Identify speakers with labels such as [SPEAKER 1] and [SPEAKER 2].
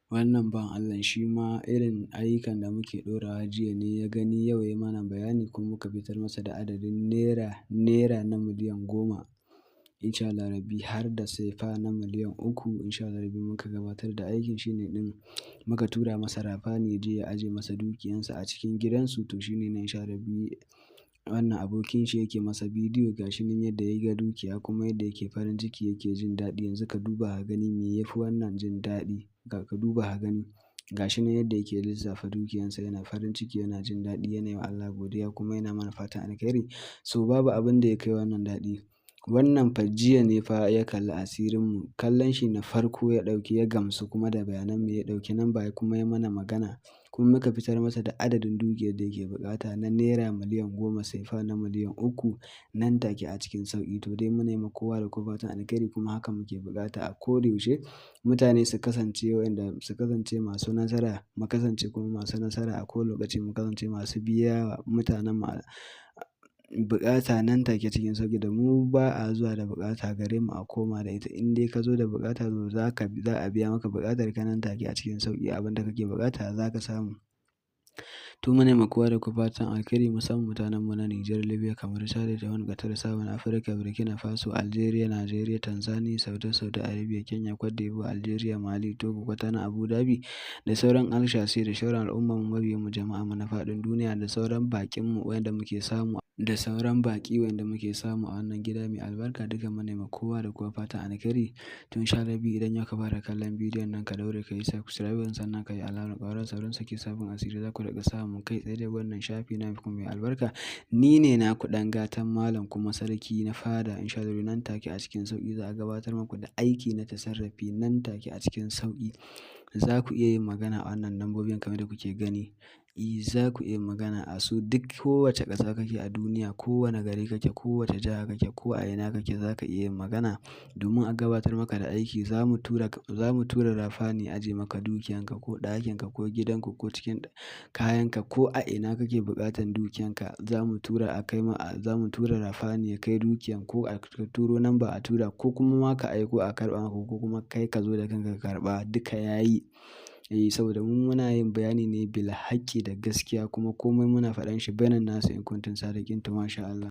[SPEAKER 1] Wannan bawan Allahn shi ma irin ayyukan da muke ɗorawa jiya ne ya gani yau ya mana bayani, kuma muka fitar masa da adadin naira na miliyan 10 insha Allah rabbi, har da sefa na miliyan 3 insha Allah rabbi. Muka gabatar da aikin shi ne ɗin muka tura masa rafani ya je ya aje masa dukiyansa a cikin gidansu. To shi ne insha Allah rabbi wannan abokin shi yake masa bidiyo, gashi nan yadda ya ga dukiya kuma yadda yake farin ciki, yake jin daɗi. Yanzu ka duba ka gani, me yafi wannan jin daɗi? Ka duba ka gani, gashi nan yadda yake lissafa dukiyansa, yana farin ciki, yana jin daɗi, yana yi wa Allah godiya, kuma yana mana fatan alkhairi. So babu abin da ya kai wannan daɗi. Wannan fa jiya ne fa ya kalli asirinmu, kallon shi na farko ya ɗauki, ya gamsu kuma da bayanan mu, ya ɗauki namba kuma ya mana magana, kuma muka fitar masa da adadin dukiyar da yake buƙata na naira miliyan 10, sefa na miliyan 3, nan take a cikin sauƙi. To dai muna yi ma kowa da kowa fatan alkhairi, kuma haka muke buƙata a koda yaushe mutane su kasance waɗanda su kasance masu nasara, mu kasance kuma masu nasara a kowane lokaci, mu kasance masu biya wa mutanen mu buƙata nan take cikin sauƙi. Da mu ba a zuwa da buƙata gare mu a koma da ita. In dai ka zo da buƙata, to za a biya maka buƙatar ka nan take a cikin sauƙi. Abin da kake buƙata za ka samu. To muna yi ma kowa da kowa fatan alkhairi, musamman mutanen mu na Nijar, Libya, Kamaru, Chad, Taiwan, Qatar, South Africa, Burkina Faso, Algeria, Nigeria, Tanzania, Saudi Arabia, Kenya, Cote d'Ivoire, Algeria, Mali, Togo, Kwatano, Abu Dhabi da sauran ƙasashe, da sauran al'ummar mu, mabiyan mu, jama'a mu na faɗin duniya, da sauran baƙin mu wanda muke samu, da sauran baƙi wanda muke samu a wannan gida mai albarka. Duka muna yi ma kowa da kowa fatan alkhairi. To insha Allah idan yau ka fara kallon bidiyon nan, ka daure ka yi subscribe, sannan ka yi alamar ƙararrawar sauran saki sabon asiri. Za ku riƙa samun kai tsaye da wannan shafi na mai albarka. Ni ne naku ɗan gatan malam kuma sarki na fada. Insha Allah nan take a cikin sauƙi za a gabatar muku da aiki na tasarrafi nan take a cikin sauƙi. Za ku iya yin magana a wannan lambobin kamar da kuke gani. E, za ku iya magana a su duk kowace ƙasa kake a duniya, kowane gari kake, kowace jiha kake, ko a ina kake, za ka iya yin magana domin a gabatar maka da aiki. Za mu tura rafani aje maka dukiyanka, ko ɗakinka, ko gidanku, ko cikin kayanka, ko a ina kake buƙatan dukiyanka. Za mu tura a kai ma, za mu tura rafani ya kai dukiyan, ko a turo namba a tura, ko kuma ma ka aiko a karɓa maka, ko kuma kai ka zo da kanka ka karɓa, duka yayi. Eh, saboda mu muna yin bayani ne bil haƙƙi da gaskiya, kuma komai muna faɗan shi bainan nasu in kuntum sadiqin. To masha Allah.